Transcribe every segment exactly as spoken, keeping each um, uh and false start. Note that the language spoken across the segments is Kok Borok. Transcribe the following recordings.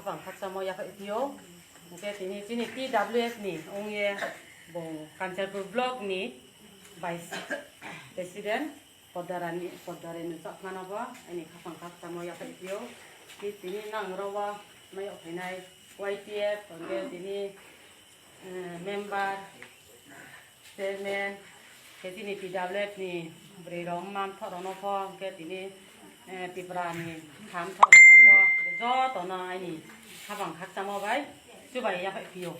Bang khakchangmo yaphai phio. Hwnkhe tini chini T W F ni wngye bo Kanchanpur block ni vice president Podarani, Podarani chakmano bo ani khapang khakchangmo yaphai phio. Ti tini nang oro o mayok phainai Y T F, hwnkhe tini, eh, member, chairman, khe chini T W F ni bwrwi rok wngma mthoh rokno pho, hwnkhe tini, eh, Tripura ni kha mthoh rokno pho, jotono ani khapang khakchangmo bai chubai yaphai phio.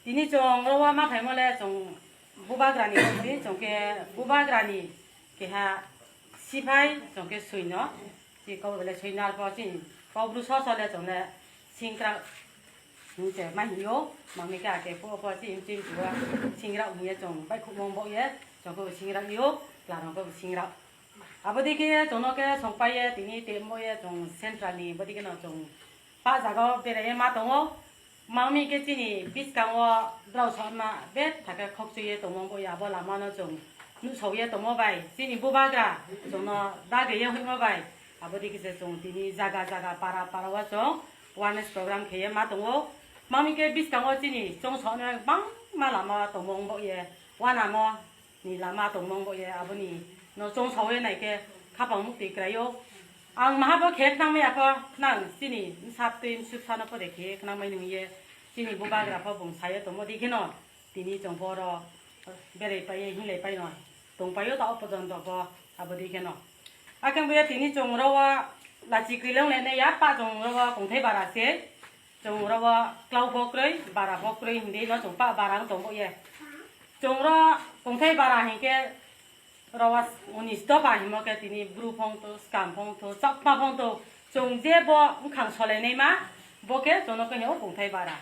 Tini chwng oro o ma phaimo le chwng bubagrani, chwng khe bubagrani keha siphai, chwng khe soino. Chini kok bele soino, arpho chini kok bru so so le chwng le singkrak hing se ma hino. Mangni khe ake pho pho chini chini chuwa singkrak hing ye chwng bai khukmung bo ye chwng khe singkrak yo, tlarang khe singkrak. Abo dikhe chwngno khe songpai ye tini temo ye chwng central ni bo dikhe no chwng pa jaga o berai ye ma tongo. Mangmi khe chini bwskango drao sokma bethak khe khokchwi ye tongmo bo ya, bo lama no chwng nuhsao ye tongmo bai chini bubagra chwngno dagi ye hwnmo bai abo dikhe se chwng tini jaga jaga para para o chwng awareness program khe ye ma tongo. Mangmi khe bwskango chini chwng soknai bangma lama tongmo bo ye wanamo ni lama tongmung bo ye aboni no chwng sawi nai khe khapang mukti kwraio. Ang maha bo khe khnang maya pho nang chini bwsa twi bwsa no pore khe khnang mai nung ye chini bubagra pho bung sayo tongmo di kheno tini chwng boro berai pai ye hinlai pai no tong paio ta o porjonto pho abo di kheno. Akhe bo ye tini chwng oro o lachi kwilong le ne ya pa chwng oro o kongthai bara se. Chwng oro o klau bo kwrwi, bara bo kwrwi hinwi no chwng pa bara wng tong bo ye. Chwng oro kongthai bara hinkhe oro o unis dopha himo khe tini bru phong to, skam phong to, chakma phong to, chwng je bo wngkhang solai nai ma, bo khe chwngno khe hino kongthai bara.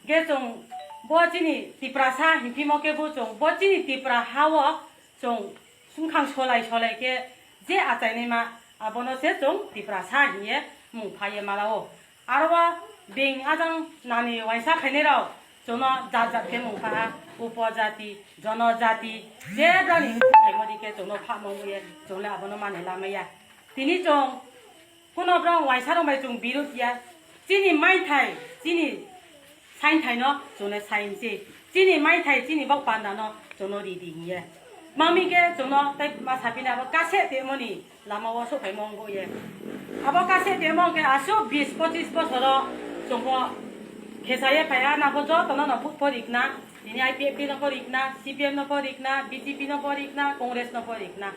Khe chwng bo chini Tiprasa hinphimo khe bo chwng bo chini Tipra ha o chwng wngkhang solai solai khe je achai nai ma, abono se chwng Tiprasa hinye mung pha ye ma la o. Aro o beng ajang nani uaisa phainai rok chwngno jat jat khe mung pha, upojati, jonojati, je brani wngkha phaimani khe chwngno pha mung ye chwng le abono manwi lamaya. Tini chwng phano borok uaisa rok bai chwng birod ya. Chini maithai, chini sainthai no chwngno sainsi. Chini maithai, chini bok panda no chwngno ridi hinye. Mami khe chwngno tei ma sapini abo kase temoni lama o sokphaimung bo ye. Abo kase temo khe aswk bis pochis bosoro chwngbo khesaye phaiya, nabo jotono no vote pho rikna, tini I P F T no pho rikna, C P M no pho rikna, B J P no pho rikna, Congress no pho rikna.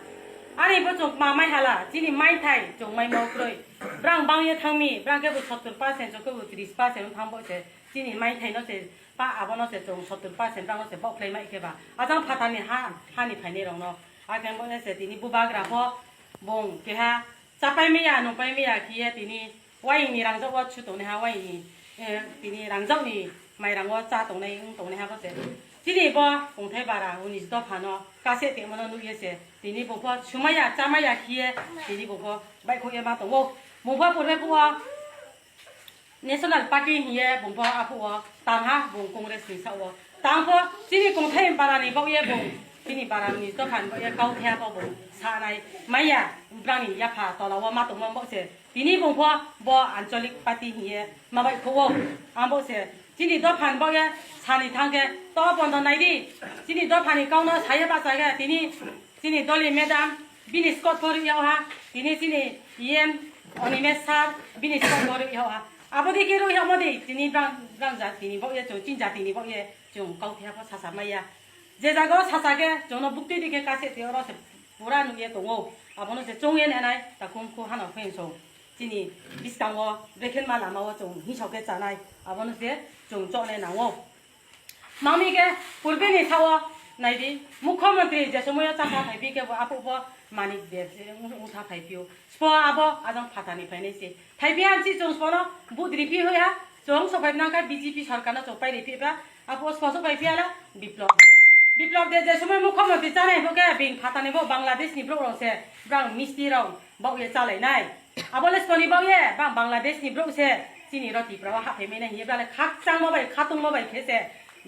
Ani bo chwng ma mai hala, chini maithai chwng mai mo kwrwi. Brang bang ye thangmi, brang khe bo sottor percent, chwng khe bo tris percent thang bo se, chini maithai no se, pa abo no se chwng sottor percent brang no se bok khlai mai khe ba. Ajang phatani ha, hani phainai rok no. Akhe bo se tini bubagra pho, bung keha chapai maya, nungpai maya khiye tini waini rangzak o chu tongnai ha, waini, eh, tini rangzak ni mairang o cha tongnai, wng tongnai ha bo se. Chini bo kongthai bara unis dopha no kase temo no nugye se. Tini bo pho sumaya, chamaya khiye, tini bo pho baikho ye ma tongo. Bo pho pore phuo National Party hiye bung pho aphuo tangha bung Congress ni sao. Tang pho chini kongthai bara ni bok ye bung, chini bara ni dopha ni bok ye kau thaya pho bung sanai maya, brang ni yapha tola o ma tongmo bok se. Tini bung pho bo Anchalik Party hiye ma bai kho o. Ang bok se chini dopha ni bok ye sani thang khe to bondo nai di. Chini dopha ni kau no saye bacha khe tini chini doli madam, bini skot pho rwk yao ha, tini chini E M Animesh sir, bini skot pho rwk yao ha. Abo dikhe rwk yao mo di, tini brang, brang jati ni bok ye, chwng chini jati ni bok ye, chwng kau thaya pho sacha maya. Je jaga o sacha khe, chwngno bukti dikhe kase te oro se pura nugye tongo. Abono se chwng ye nenai, takhum khu hano phen song. Chini bwskango, brekhen ma lama o chwng hingsok khe chanai, abono se chwng choknai nango. Mami khe purbe ni sao naidi, Mukhyamantri je somoio chakha phaipi khe bo aphuk bo Manik Deb se wng-, wngkha phaiphio. Spo abo ajang phatani phainai se. Phaipi ang si chwng spono vote ripi hoya, chwng sophai nangkha B J P sarkarno chwng pai ripi ba, abo spo sophai phiya la Biplop Deb. Biplop Deb je somoi Mukhyamantri chanai bo khe bini phatani bo Bangladesh ni borok rok se, brang misti rok bok ye chalainai. Abo le skoni bok ye, bang Bangladesh ni borok se, chini ro Tripura o haphaimai nai hiye, bale khakchangma bai, khatungma bai khe se,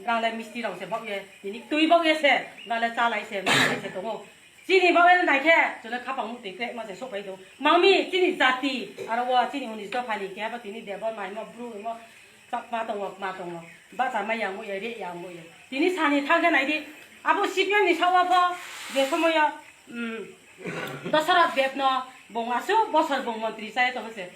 bang le misti rok se bok ye, tini twi bok ye se, bale chalai se, malai se tongo. Chini bagwi naikhe chwla khapang mukti kre ma se sok pai do. Mangmi chini jati aro o chini unis dophani khe abo tini Debbarma himo Bru himo chakma tongo, ma tongo. Bacha mai yang ye, re yang ye. Tini sani thangkhe naidi. Abo C P M ni sawa pho je somoyo, um, Dosarath Deb no bong asu bosor bong montri chai tongo se.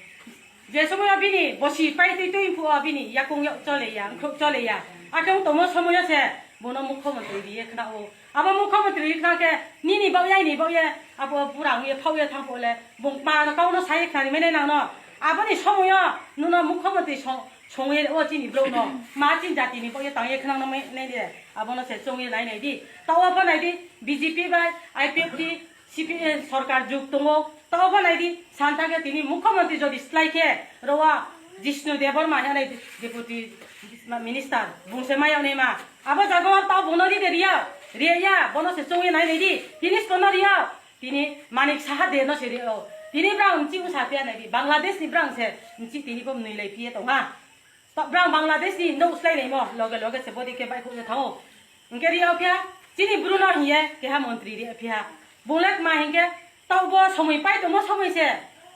Je somoyo bini bosi pai twi twi phuo bini yakung yok chole ya, wngkhuk chole ya. Akhe wng tomo somoyo se bono mukhyamantri riye khna o. Abo mukhyamantri ri khna khe nini bak yai ni bak ye abo pura wng ye phau ye thang pole bong ma no kau no sai khna ni mene nang no. Aboni somoyo nuno mukhyamantri song, song ye o chini blok no. Ma chin jati ni bak ye tang ye khna no me ne de. Abono se chong ye nai nai di. Tao abo nai di B J P bai I P F T C P M sorkar juk tongo, tao bo nai di, san thangkhe tini mukhyamantri jodi slai khe, rowa Jishnu Debbarma hwnwi deputy minister, bungse mayok nai ma. Abo jaga o tao bono ri de riya, riya, bono se chongwi nai nai di, tini se bono riya, tini Manik Saha de no se riya o. Tini brang mchi usa piya nai di, Bangladesh ni brang se mchi tini bo mnwi lai piye tong ha. To brang Bangladesh ni nok slai naimo, loge loge se bodi khe bai khuk thango. Hingke ri phiya, chini Bru no hiye keha montri ri phiya. Bunglek ma hingke tao bo somoi pai tongmo somoi se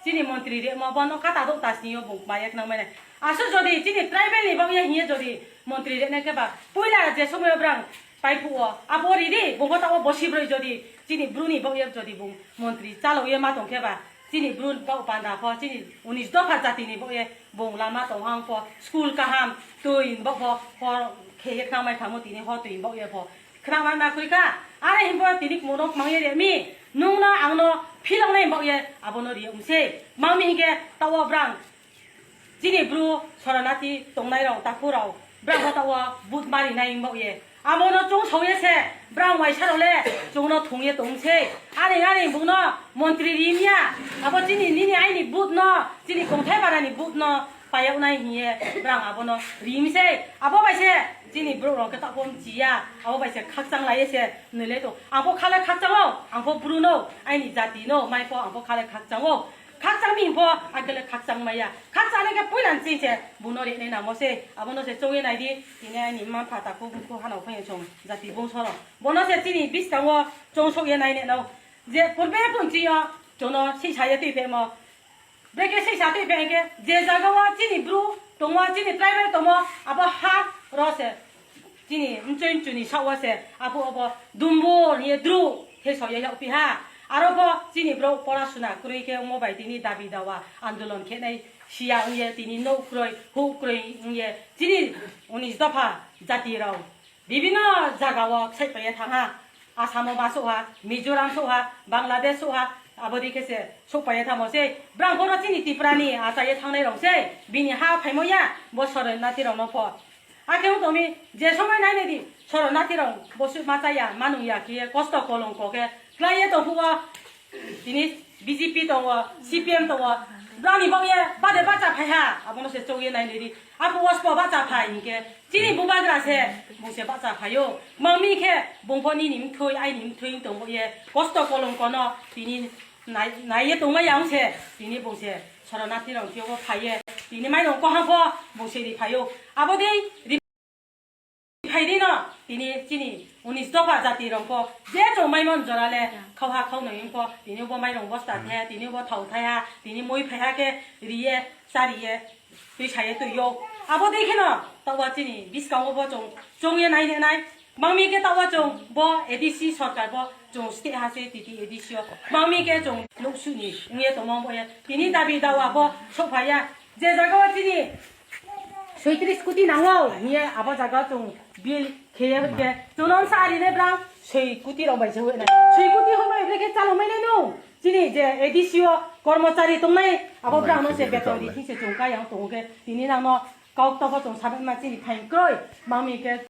chini montri ri mo bono kata do ta sini yo bung ma yak nang mene. Asu jodi chini tribal ni bang ye hiye jodi montri ri ne ke ba puila je somoi brang pai phuo abo ri di bung tao bo sibroi jodi chini Bru ni bang ye jodi bung montri chalo ye ma tong khe ba chini Bru bang panda pho chini unis dopha jati ni bang ye bung lama tong hang pho school kaham twi bang pho hor khe ye khna mai thamo tini hor twi bang ye pho. Khna ma na koi ka, are himbo tini kmono mang ye re mi, nung no ang no philong nai bok ye, abo no ri um se. Mang mi hingke tao brang, chini Bru Soronati tongnai rok, takhu rok, brang bo tao but mari nai bok ye. Abo no chung sau ye se, brang waisa rok le, chung no thung ye tong se. Are are bung no montri ri miya, abo chini nini aini but no, chini kongthai bara ni but no, payok nai hiye brang abono rim se abo bai se chini borok rok khe takhum chiya abo bai se khakchang lai se nwi le to ang pho khale khakchang o ang pho bru no aini jati no mai pho ang pho khale khakchang o khakchang mi pho akele khakchang maya khakchang ne khe puilan chi se buno re nai namo se abono se chongye nai di tini aini mma pha takhum khu hano phai chong jati bongso rok bono se chini biskango chong sok ye nai ne no je purbe pun chi yo chono si sa ye twi phe mo Brekhe sei sa twi beng khe je jaga o chini bru tongo, chini tribal tongo, abo ha ro se chini mchoi mchuni sa o se abo obo dumbur hiye dru he so ye yag pi ha. Aro bo chini bro pora suna kwrwi khe omo bai tini dabi dawa andolon khe nai siya wng ye tini no kwrwi hu kwrwi wng ye chini unis dopha jati rok. Bibino jaga o sai paiya thang ha. Assam o ba sok ha, Mizoram sok ha, Bangladesh sok ha, abo di khe se sok paiya thamo se. Brang bono chini Tipra ni achai ye thangnai rok se. Bini ha phaimo ya, bo Soronati rok no pho. Akhe wng tongmi je somoi nai nai di, Soronati rok bo suk ma chaya, manung ya khe kosto kolongko khe. Klai ye tong phuo. Tini B J P tongo, C P M tongo, brani bok ye bade bacha phai ha, abono se chok ye nai nai di. Apo waspo bacha phai hinkhe, chini bubagra se, bung se bacha phai o. Mami khe, bung pho nini mthoi, aini mthoi tong ye, kosto kolong kono, tini nai, nai ye tong ma yang se, tini bung se, Soronati rong thio pho phai ye, tini mai rong koha pho, bung se ri phai o. Abo dei, ri Phaidi no, tini chini unis dopha jati rong pho, je chong maimon jora le, khauha khaunoi wng pho, tini bo mairong bosta the, tini bo thau thaiha, tini moi phaiha khe riye, chariye, twi saye twi yo. Abo dei kheno, tawa chini biskango bo chong, chong ye nai nai, mangmi khe tawa chong, bo A D C sorkar bo chong state ha se titi A D C o, mangmi khe chong nuk suni, wng ye tongmong bo ye, tini dabi dawa bo sok phaiya, je jaga o chini Soitris koti nango, hiye abo jaga chwng bill kheye hwnkhe, chwng sa ari le brang soi koti rok bai se hwna. Soi koti hwnbai hwnkhe chalo mai nai no. Chini je A D C o kormochari tongnai, abo brang no se beton di thik se chwng kayang tongo khe, tini nang no kok tobo chwng sabai ma chini phain kroi, mami khe